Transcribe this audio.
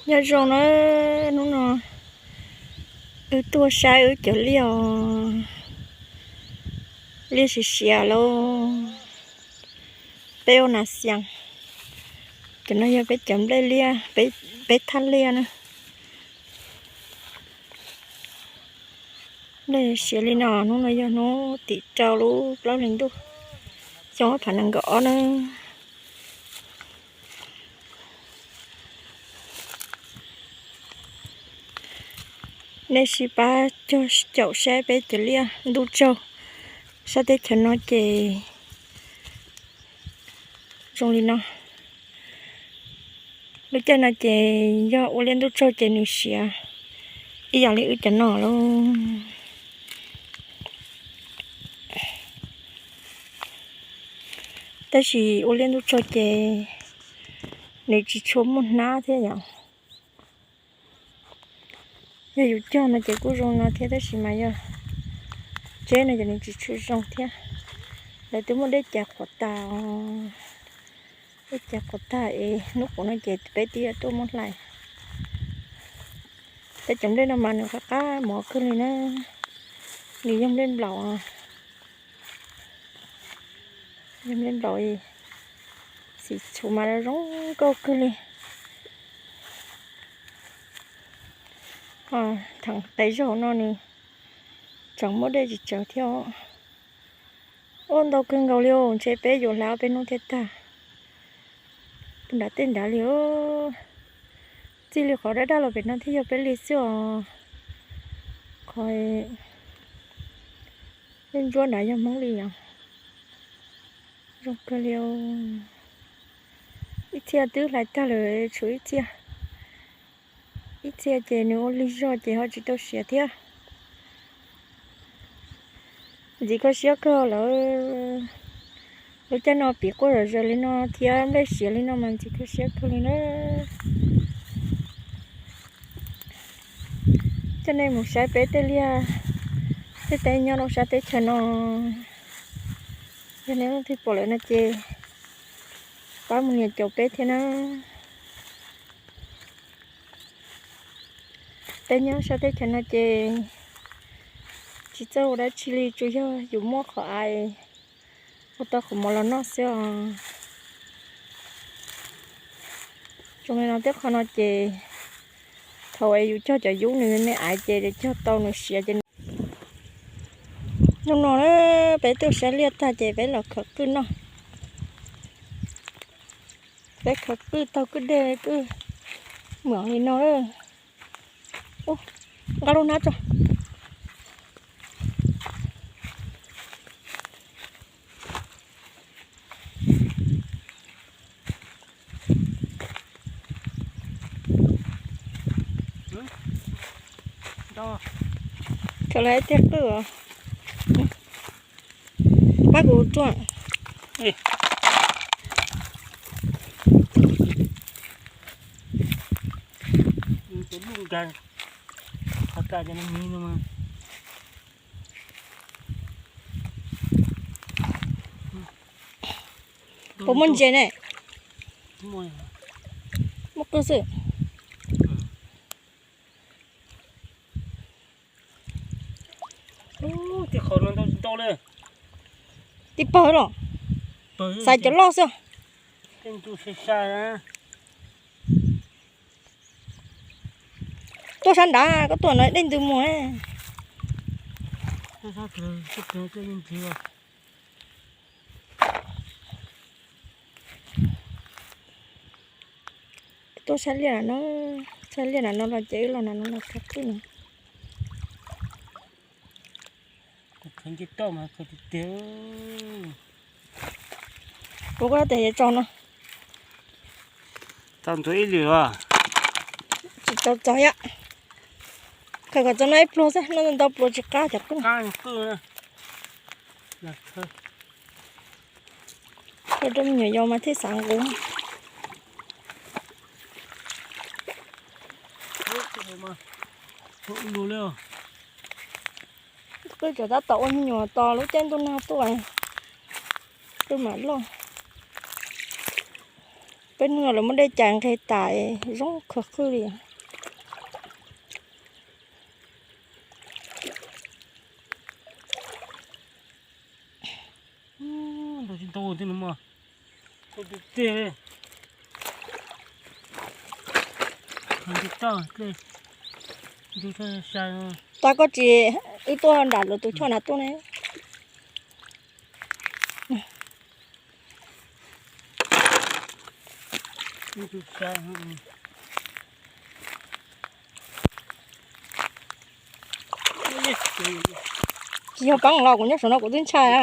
Nyob zoo na, hnub no wb tuaj saib wb cov liaj os. Liaj siav siav lauj. Peb ua nas xias. Cov no yog peb cov nplej liaj, peb thaj liaj na. Nplej siav li no, hnub no yog hnub tim rau lub plaub hlis ntuj xyoo ob phav nees nkaum ob na. Nej sib pab cog caum saib peb cov liaj ntuj tsaug sab teb chaws no ces zoo li no. Lub caij no ces yog ua liaj ntuj tsaug ces nws siav ib yam li wb cov no lauj. Tab sis ua liaj ntuj tsaug ces nws tsis tshua muaj hnab thiab yom. Yog yus cog no ces kuj zoo no thiab tab sis mas yog tseb no ces nws tsis tshua zoo thiab. Lawv twb muab dej cas qhuav tas, dej cas qhuav tag es hnub qub no ces peb twb yuav tuaj muab hlais. Tej cov nplej no mas nws qab qab mov kawg li na. Nws yog nplej nplaum, yog nplej nplaum, xim txhuv mas zoo nkauj kawg li. Ho theem qes zaum no nws tseem muaj dej tsis tsawg thiab. Ua ntau kawg nkaus li os, ntshe peb yuav hlais ob peb hnub thiaj tag. Puag nrad tej nrad li os. Txij li qhov daj daj los pem no thiaj yog peb liaj xwb os. Qhov ntsuab ntsuab nrad yog Hmoob li os. Zoo kawg li os. Ib txhia twb hlais tag lawm, tshuav ib txhia. Ib txhia ces nws ua lig zog ces ho tsis tau siav thiab. Ntxim kho siab kawg lawm. Lub caij no pim quaj zom zaws li no thiab nplej siav li no mas ntxim kho siab kawg li na. Coj nej mus saib peb tej liaj tej teb nyob rau sab teb chaws no. Yog nej leej twg pom lawm no ces pab mus nias caum peb thiab na. Peb nyob sab teb chaws no ces tsis txawj ua dab tsi li, tsuas yog yus muaj qhov av ua tau qhov mov los noj xwb os. Zoo li no tej qho no ces thaum es yus cog cov yub nws me me aiv ces cog tau nws siav ces. Hnub no peb tuaj saib liaj tag ces peb los khaws qwj noj. Peb khaws qwj taug kwj deg kwj mlom li no. Nqa lub hnab tso. Khaws lawm tiag qwj os. Pab kuv tsuam. Puas muaj ntses ne? Muaj qwj xwb. Tib pawg los, xaiv cov loj xwb. Tuaj sab nrad, koj tuaj no dej ntws mus. Tuaj sab liaj no, sab liaj no los ces wb los no los khaws qwj no. Kuv khaws nce toj mas khaws tiag tiag. Kuv kuj tes yuav tso no. Tau ntxuav ib lwm los? Tsis tau txog yom. Khaws kom txog no ib pluag xwb, no ntau pluag tsis qab cov qwj. Khaws rau me nyuam yaus mas thiaj xav nqus. Qwj cov tab tom ua me nyuam tos lub caij ntuj nag tuaj, qwj mam loj. Peb hnub no lawv muab dej cais nqeg tas zoo kawg qwj li. Tag koj tsis wb tuaj nram lawv tus choj na tuaj ne. Tsis yog paab los kuv nyob saum no kuv twb ntshai na.